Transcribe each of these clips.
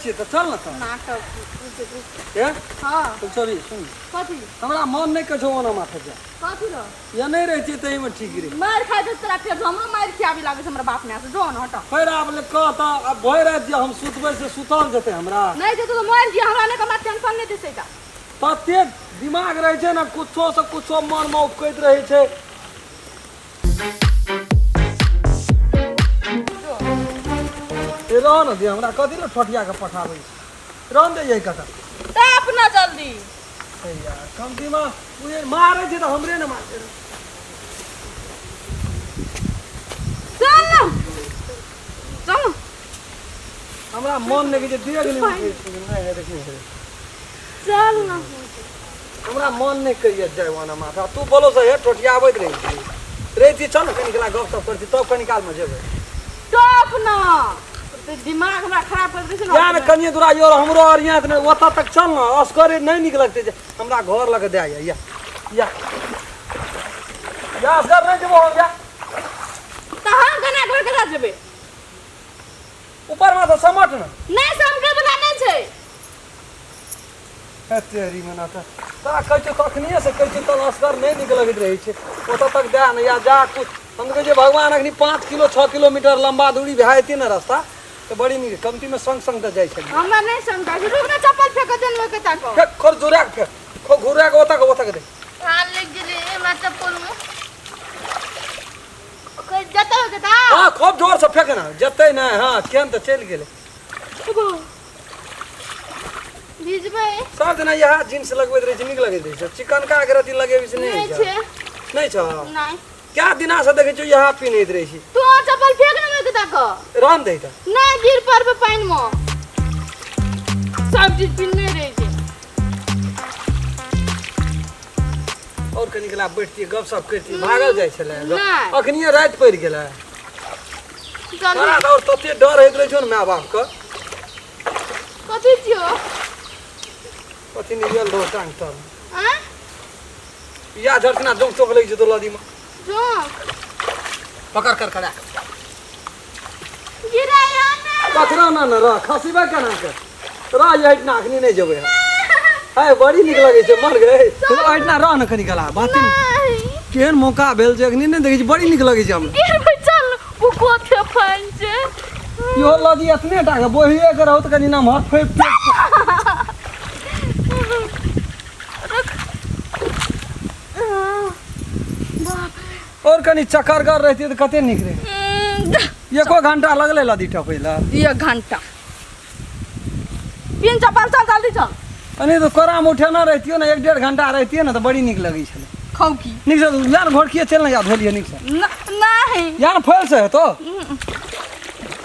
छियै तऽ चल ने तऽ। नाटक। ए? हँ। तो चली सुन। कथी? हमरा मन नहि कहै छौ ओना माथे जा। कथी रह? या नहि रहै छियै ताहिमे ठीक रहे। मारि खाइ छै तोरा, फेर हमरो मारि खियाबी लागै छै हमरा बाप माय से। जो न हट। फेर आब ले कह तऽ आब भरि राति जे हम सुतबै से सुतल जेतै हमरा? नहि जेतौ तऽ मरि जिया, हमरा नहि, हमरा टेंशन नहि दे सैता। तते दिमाग रहै छै ने, कुछो से कुछो मनमे उपकैत रहै छै। ए रह ने दे हमरा, कथी लए ठोठिया के पठाबै छी? रह ने दे यही कतऽ। ताप ना जल्दी। हे यार, कमती माँ मारै छै तऽ हमरे ने मारतै। चल न, चल न। हमरा मन नहि छै, देह नहि उठै छै। नहि हे, देखी हे। चल न। हमरा मन नहि कहिए जाय ओना माथा। तू बोलो से हे, ठोठियाबैत रहै छी, रहै छी। चल ने कनि काल गप सप करै छी, तब कनि कालमे जेबै। टॉप न ते दिमाग हमरा खराब कर दै छै या ने कनिए दूरा यो हमरो आर यहाँ तऽ ओतऽ तक चल ने, असगरे नहि नीक लगतै। जे हमरा घर लग दए या या या या असगर नहि जेबो हम या। तऽ हम केना घर केना जेबै? ऊपर मे तऽ समट ने। नहि, समटे वाला नहि छै। हे तेरी मना, तऽ तोरा कहै छियौ, तखनिए से कहै छियौ, तब असगर नहि नीक लगैत रहै छै। ओतऽ तक दए ने या जा कुछ। हम तऽ कहै छियै भगवान अखनी 5 किलो 6 किलोमीटर लम्बा दूरी भए जेतै ने रास्ता तऽ बड़ी नीक। कमतीमे संग संग तऽ जाइ छलियै। हमरा नहि समझा छै। रुक ने, चप्पल फेंक देन ओइ के ताको। फेक, खोर जोरा के फेक, खो घुरा के ओतऽ के ओतऽ के दे। हाल लग गेलै हमरा चप्पल में। कोई जतौ के ता। हाँ, खूब जोर से फेक ने, जेतै नहि। हाँ, केहन तऽ चलि गेलै। भिजबै। सब दिना इएह जींस लगबैत रहै छै, नीक लगैत रहै छै। चिकनका के रति लगेबी से नहि नहि होइ छै? छै। नहि छौ? नहि। क्या दिना से देखै छियौ इएह पिन्हैत रहै छी। तू चप्पल फेंक ने ओइ के ताको। रहन दे तऽ। नहि, गिर पड़बै पानि मे। सब चीज पिन्हने रहै छै। और कनि कला बैठतियै, गप सप करितियै, भागल जाइ छलै। नहि। अखनिये राति पड़ि गेलै। चल। तोरा तऽ और तते डर होइत रहै छौ ने माय बापके। कथी छियौ? कथी नहि गेल रहो टांग तर। आँय? या झरतना जोंक तोक लागि जेतौ लदीमे। जोंक? पकड़ कर करा। गिराया ने। पकड़ा ना ने, रह, खसीबे केना के रह एहिठिना, अखनी नहि जेबै हम। है, बड़ी नीक लगै छै मन गै। एहिठिना रह ने कनि कला, बाते नहि। केहन मौका भेल छै अखनी नहि देखै छी, बड़ी नीक लगै छै हमरा। गिरबै, चल। ओ कोथे पानि छै। इहो लदी एतने टा के बोहिए के रहू तऽ कनि नमहर फेर। और कनि चकरगर रहती तऽ कते नीक रहै। एको घंटा लगलै लदी टपै लए? एक घंटा। पिन चप्पल, चल जल्दी चल। कनि तऽ कोरामे उठेने रहितियो ने, 1-1.5 घंटा रहितियै ने तऽ बड़ी नीक लगै छलै। खौकी। नीकसँ या ने घोरकिए चलि ने, या धोलिए नीकसँ। नहि। या ने फैल से हेतौ।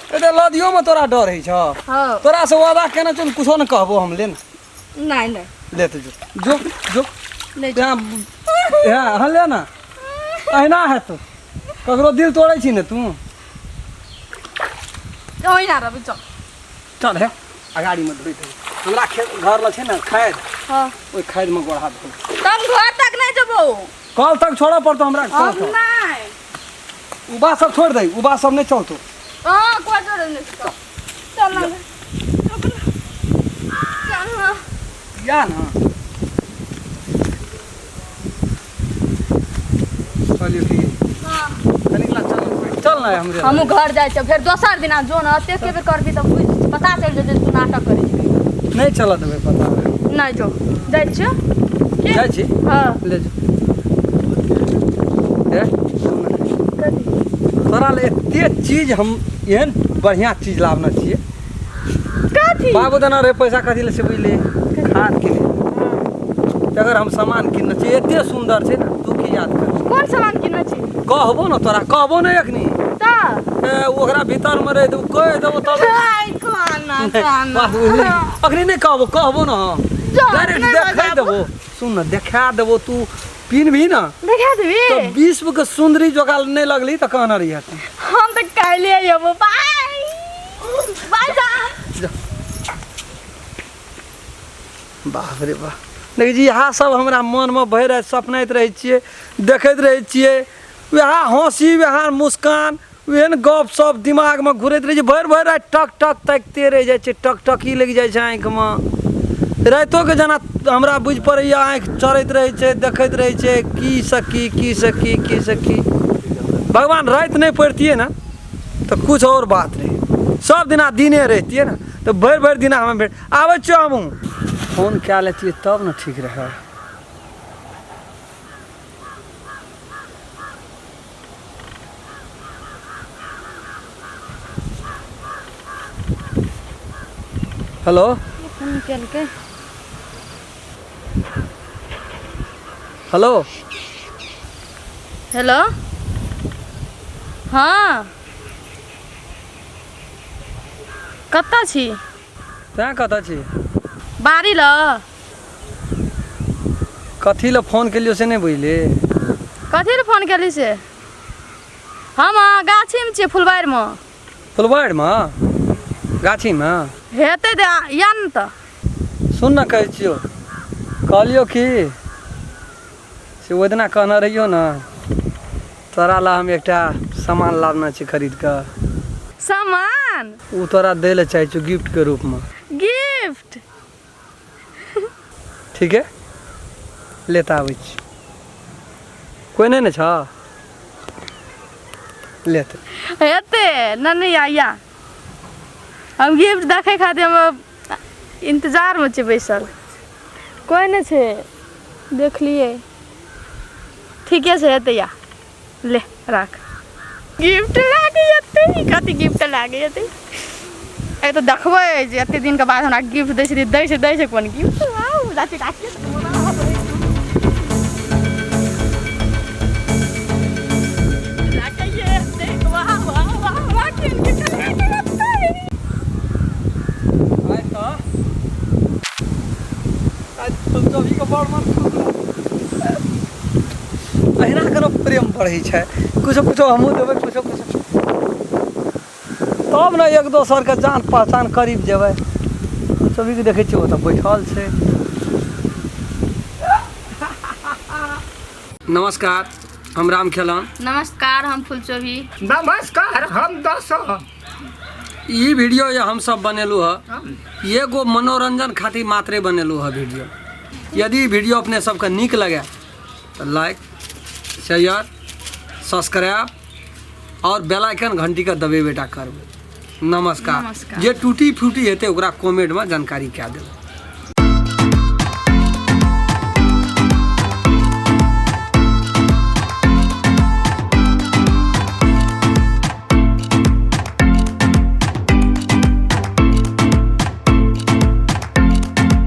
एते लदियोमे तोरा डर होइ छौ? हँ। तोरा से वादा केने छौ ने, कुछो ने कहबो हम, ले ने। नहि नहि। ले तऽ जो जो जो। नहि। यहाँ यहाँ, हाँ, ले ने। अहिना हेतौ, ककरो दिल तोड़ै छी ने तू। ओहिना रहबै, चल। चल हे, अगाड़ीमे धोइ देबै। हमरा खेत घर लग छै ने खाद। हाँ। ओहि खादमे गोढ़ा धोइ। तब घर तक नहि जेबो। कल तक छोड़ऽ पड़तौ हमरा कल हम तक। नहि। उबा सब छोड़ि दे, उबा सब नहि चलतौ। हाँ, कोइ जोड़े नहि। चल चल ना, चल ना। या ना कहलियौ कि कनिक ला चल, चल ना हमरे। हमहूँ घर जाइ छियै, फेर दोसर दिना जो ने। एते के बेर करबी तऽ बुझि पता चलि जेतै तू नाटक करै छी। नहि चलऽ देबै पता। नहि, जो, जाइ छियौ। जाइ छी। हँ। ले जो। ए, तोरा ले एते चीज हम एहन बढ़िया चीज लाबने छियै। कथी? बाबू देना रहे पैसा, कथी ले से बुझली? खाद किने। अगर हम सामान किनने छियै, एते सुन्दर छै ने, तू की याद कर। कोन सामान किनने छी? कहबो ने तोरा, कहबो ने अखनी। तऽ ए, ओकरा भीतर मे रहि देबो, कहि देबो तब। हाय, खाना खाना। बात बुझली, अखनी नहि कहबो, कहबो ने हम। जा, डायरेक्ट नहि देखा बजाबू। देबो। सुन ने, देखा देबो, तू पिन्हबी ने देखा देबी तऽ विश्व के सुन्दरी जोका नहि लगली तऽ कहने रहियै तू। हम तऽ काल्हि अयबो। बाय बाय, जा। जा। बाप रे बाप, देखै छी इएह सब हमरा मनमे भरि राति सपनाइत रहै छियै, देखैत रहै छियै। वएह हँसी, वएह मुस्कान, एहन गप सप दिमागमे घुरैत रहै छै भरि भरि राति टक टक ताकिते रहि जाइ छै टक टकी लागि जाइ छै आँखिमे रातिओके जेना हमरा बुझि पड़ैए आँखि चरैत रहै छै देखैत रहै छै की से की की से की की से की भगवान राति नहि पड़ितियै ने तऽ किछु आओर बात रहै सब दिना दिने रहितियै ने तऽ भरि भरि दिना हमे भेट आबै छियौ हमहूँ फोन कए लेतियै तब ने ठीक रहै। हेलो। फोन केलकै। हेलो। हेलो। हँ, कतऽ छी? तैं कतऽ छी? बाड़ी लग। कथी लए फोन केलियौ से नहि बुझली? कथी लए फोन केली से? हम गाछीमे छियै, फुलबाड़ीमे। फुलबाड़ीमे गाछीमे हेतै तऽ या ने। तऽ सुन ने, कहै छियौ, कहलियौ कि से ओहि दिना कहने रहियौ ने, तोरा लए हम एकटा सामान लाबने छी खरीद कऽ। सामान? ओ तोरा दै लए चाहै छियौ गिफ्टके रूपमे। गिफ्ट? ठीक है, लेता आबै छी। कोइ नहि ने छ? लेते। हेतै नहि या हम गिफ्ट देखै खातिर हम इंतजारमे छियै बैसल। कोइ नहि छै, देखलियै। ठीके छै, हेतै या ले राख। गिफ्ट लागै एते कथी गिफ्ट लागै एते? एक तऽ देखबै जे एते दिनके बाद हमरा गिफ्ट दै छै, दै छै, दै छै। कोन गिफ्ट? वाउ, चाची राखिए। वाह वाह वाह, आइ तऽ आइ फुलचौकीके बड़ मन खुश रहै। अहिना कोनो प्रेम बढ़ै छै। कुछो कुछो हमहूँ देबै, कुछो कुछो, तब ने एक दोसरके जान पहचान करीब जेबै। फुलचौकीके देखै छियै, ओतऽ बैठल छै। नमस्कार, हम राम खेलन। नमस्कार, हम फुलचोभी। नमस्कार, हम दस। ई वीडियो ये हम सब बनेलू है, एगो मनोरंजन खातिर मात्रे बनेलू है वीडियो। यदि वीडियो अपने सबके नीक लगे तऽ लाइक, शेयर, सब्सक्राइब और बेल आइकन घंटी के दबेबे टा करबै। नमस्कार। नमस्कार। जे टूटी फूटी हेतै ओकरा कमेंटमे जानकारी कए देबै।